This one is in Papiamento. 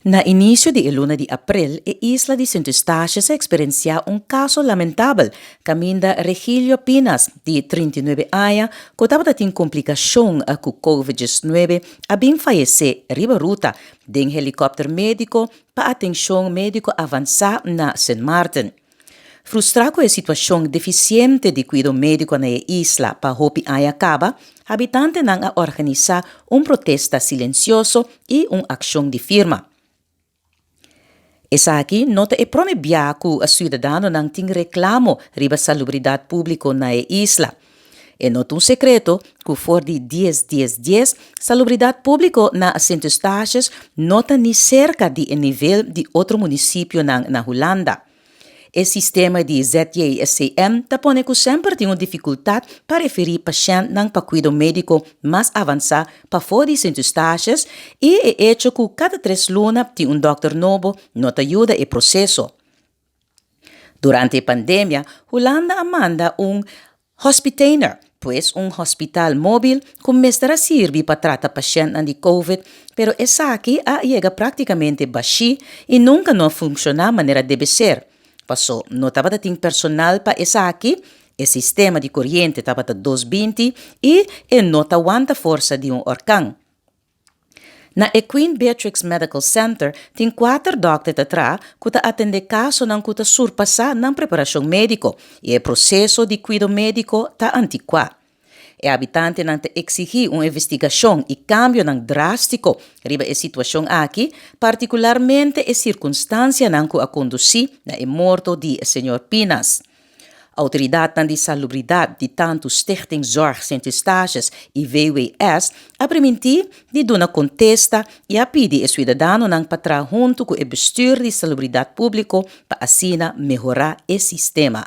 Na inisio di e luna di aprel e isla di Sint Eustatius a eksperensiá un kaso lamentabel kaminda Regilio Pinas di 39 aña ku tabata tin komplikashon ku Covid 19 a bin fayesé riba ruta den helikòpter médiko pa atenshon médiko avansá na Sint Maarten. Frustrá ku e situashon defisiente di kuido médiko na e isla pa hopi aña kaba, habitantenan a organisá un protesta silensioso i un akshon di firma. Esaki no ta e prome bia ku siudadanonan tin reklamo riba salubridat públiko na e isla. E no ta un sekreto ku for di dies dies dies salubridat públiko na Sint Eustatius no ta ni serka di e nivel di otro munisipionan na Hulanda. E sistema di ZJCN ta pone ku semper tin un difikultat pa referí pashèntnan pa kuido médiko mas avansá pafó di Sint Eustatius i e echo ku kada tres luna tin un dòkter nobo no ta yuda e proseso. Durante e pandemia, Hulanda a manda un hospitainer, pues un hospital móbil ku mester a sirbi pa trata pashèntnan di Covid, pero esaki a yega práktikamente bashí i nunka no a funshoná manera debe ser. Pasó no tabata tin personal pa esaki, e sistema di koriente tabata 220 i e no ta wanta forsa di un orkan. Na e Queen Beatrix Medical Center tin kuater dòkter ta traha ku ta atendé kasonan ku ta surpasá nan preparashon médiko i e proseso di kuido médiko ta antikuá. E habitantenan ta eksigí un investigashon i kambionan drástiko riba e situashon aki, partikularmente e sirkunstansianan ku a kondusí na e morto di señor Pinas. Outoridatnan di salubridat di tantu Stichting Zorg Sint Eustatius i VWS a primintí di duna kontesta i a pidi e suidadanonan pa traha huntu ku e bestür di salubridat públiko pa asina mehorá e sistema.